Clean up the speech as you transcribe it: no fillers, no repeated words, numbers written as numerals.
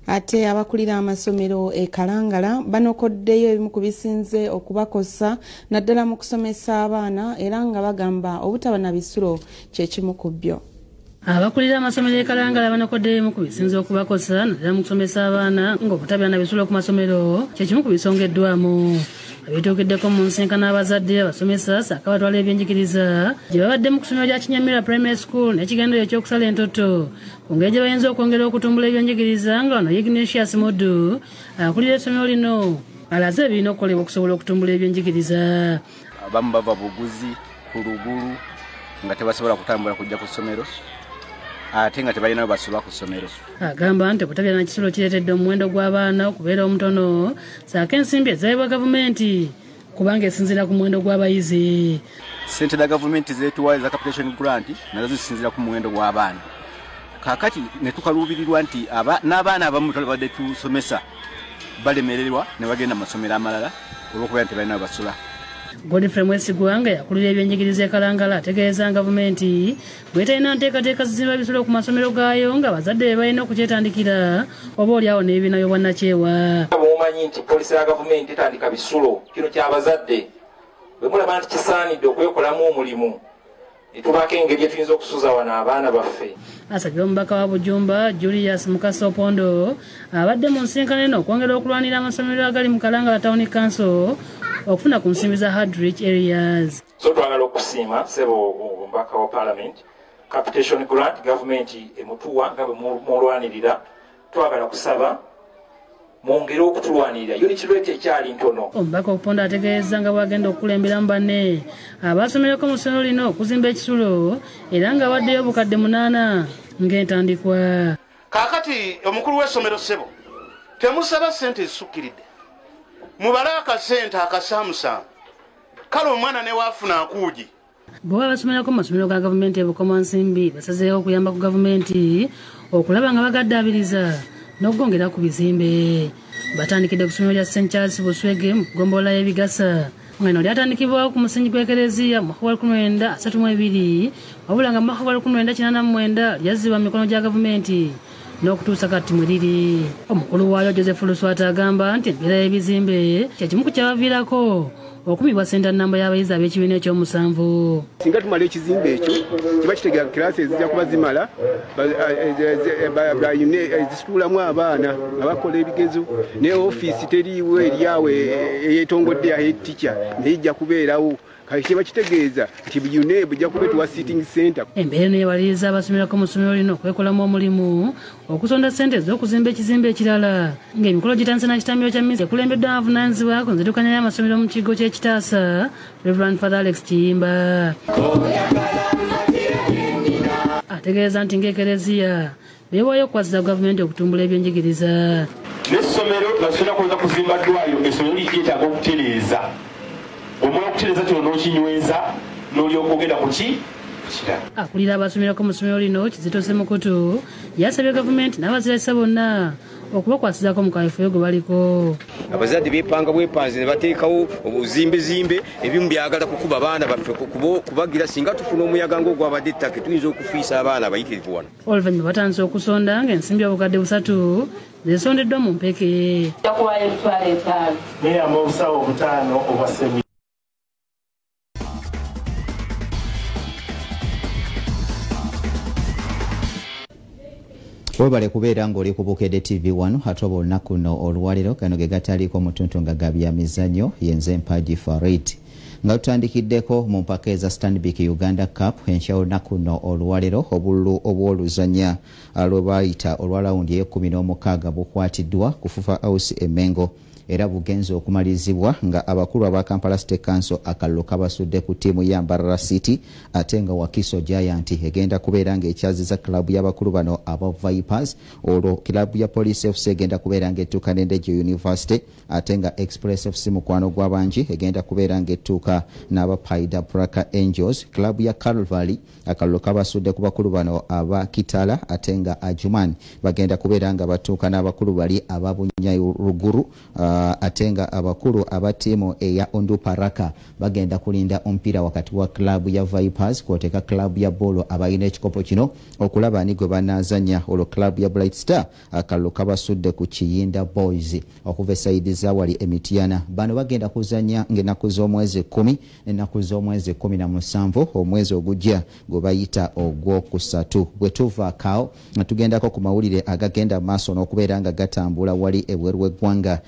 Ate abakulira amasomero e Kalangala banokoddeyo ebimu ku bisinze okubakosa naddala mu kusomesa abaana, era nga bagamba obutaba na bisulo kye kimu ku byo. Abakulira amasomero e Kalangala banokoddeyo ebimu ku bisinze okubakosa naddala mu kusomesa abaana, ng'obutabira na bisulo ku masomero kye kimu ku bisongeddwamu. Abituukiddeko mu nsinkano abazadde, abasomesa ssaako abatwala ebyenjigiriza gye babadde mu kusomero lya Kinyamira Primary School n'ekigendero eky'okusala entoto ku ngeri gye bayinza okwongera okutumbula ebyenjigiriza, nga wano Ignatius Muddu akulira essomero lino alaze ebirina okukolebwa okusobola okutumbula ebyenjigiriza. Abamu bava buguzi ku lugulu nga tebasobola kutambula kujja ku ssomero, ate nga tebalina we basula ku ssomero. Agamba nti obutabya na kisulo kireetedde omuwendo gw'abaana okubeera omutono, ssaako ensimbi ezaweebwa gavumenti kubanga esinziira ku muwendo gw'abayizi. Ssente za gavumenti zeetuwa eza capitation grant nazo zisinziira ku muwendo gw'abaana. Kaakati ne tukaluubirirwa nti n'abaana abamu twabadde tusomesa balemererwa ne bagenda mu masomero amalala olw'okubeera nti tebalina we basula. Godfrey Mwesigwa nga yakulira ebyenjigiriza e Kalangala ategeeza gavumenti bw'etalina nteekateeka zizimba bisulo ku masomero gaayo, nga abazadde be balina okukyetandikira oba oliawo n'ebibiina by'obwannakyewa. Mumanyi nti polisi ya gavumenti etandika bisulo, kino ky'abazadde. Bwe mulaba nti kisaanidde okwekolamu omulimu, ne tubaako engeri gye tuyinza okusuza wano abaana baffe. Asabye omubaka wa Bujumba Julius Mukasa Opondo abadde mu nsinkano eno okwongera okulwanira amasomero agali mu Kalangala Town Council okufuna ku nsimbi za hard rich areas. So twagala okusiima ssebo omubaka wa Parliament, capitation grant gavumenti emutuwa nga bwe mulwanirira, twagala kusaba mwongere okutulwanirira, unit rate ekyali ntono. Omubaka Opondo ategeeza nga bw'agenda okukulemberamu banne abasomerako mu ssomero lino okuzimba ekisulo, era ng'awaddeyo obukadde 8 ng'entandikwa. Kaakati omukulu w'essomero ssebo, temusaba ssente ezisukkiridde, mubale akasente akasaamusaamu, kale omwana ne waafuna akuugi. Bo abasomerako mu masomero ga gavumenti e Bukomansimbi basazeewo okuyamba ku gavumenti okulaba nga bagaddaabiriza n'okugongera ku bizimbe. Batandikidde ku ssomero lya St Charles Buswege mu ggombolola y'Ebigasa, nga lino lyatandikibwawo ku musingi gw'Ekereziya mu mwaka gwa 1932, wabula nga mu mwaka gwa 1989 lyazzibwa mu mikono gya gavumenti n'okutuusa kati mwe liri. Omukulu waayo Joseph Luswata agamba nti embeera y'ebizimbe kye kimu ku kyabaviirako okumibwa ssente nnamba y'abayizi ab'ekibiina ekyomusanvu. Singa tumala ekizimbe ekyo kiba kitegeera kiraasi ezijja kuba zimala, ezituulamu abaana nga bakola ebigezo, ne ofiisi teriiwo eryawe eyeetongodde ya head teacher naye ejja kubeerawo. Kale kiba kitegeeza nti UNEB ejja kuba etuwa sitting center. Embeera eno yewaliriza abasomerako mu ssomero lino okwekolamu omulimu okusonda ssente ez'okuzimba ekizimbe ekirala, ng'emikolo gitandise na kitambiro kya mmisa ekulembeddwa abavunaanyizibwa ku nzirukanya y'amasomero mu kigo ky'e Kitaasa, Reverend Father Alex Kiyimba. Ategeeza nti ng'Ekereziya beewaayo okukwasiza gavumenti okutumbula ebyenjigiriza. N'essomero nga tulina kuweza kuzimba ddwaliro, essomero lyetaaga okutereeza. Omala okutereeza kino n'okinyweza n'olyoka ogenda ku ki? Akulira abasomerako mu ssomero lino Kizito Ssemukutu yasabye gavumenti n'abazirasa bonna okubakwasizaako mu kaweefube gwe baliko. Abazadde beepanga bwepanze ne bateekawo obuzimbezimbe, ebimu byagala kukuba abaana baffe kubagira, singa tufuna omuyaga ng'ogwabadde ettaka tuyinza okufiisa abaana abayitirivu wano. Oluvannyuma batandise okusonda ng'ensimbi obukadde 3 zisondeddwa mu mpeke. Yakuwayo emitwalo 5. Neyamba obusawo 5 obwa semi. Webale kubeera ng'oli ku Bukedde TV 1 ate oba olunaku luno olwaleero gano ge gataliiko mutuntu nga gabya mizannyo, yenze Mpagi Farid. Nga tutandikiddeko mu mpaka eza Stanbic Uganda Cup enkya olunaku luno olwaleero obululu obw'oluzannya lwe bayita olwa lawundi ey'ekkumi n'omukaaga bukwatiddwa ku Fufa House e Mengo, era bugenze okumalirizibwa nga abakulu aba Kampala City Council akalulu kabasudde ku ttiimu ya Mbarara City, ate nga Wakiso Giant egenda kubeera ng'ekyaziza club y'abakulu bano aba Vipers, olwo club ya Police FC egenda kubeera ng'ettuuka ne Ndejje University, ate nga Express FC mukwano gw'abangi egenda kubeera ng'ettuuka n'aba Paida Praka Angels. Club ya Calvary akalulu kabasudde ku bakulu bano aba Kitala, ate nga Ajuman bagenda kubeera nga batuuka n'abakulu bali aba Bunyaruguru. Ate nga abakulu aba ttiimu eya Onduparaka bagenda kulinda omupiira wakati wa club ya Vipers kwoteka club ya Bolo abalina ekikopo kino okulaba ani gwe banaazanya. Olwo club ya Bright Star akalulu kabasudde ku Kiyinda Boys okuva esayidi zawali Emitiana. Bano bagenda kuzanya ng'ennaku z'omwezi 10 n'ennaku z'omwezi 17 omwezi ogujja gwe bayita ogwokusatu. Bwe tuva kao tugendako ku mawulire agagenda maaso n'okubeera nga gatambula wali ebweru w'eggwanga.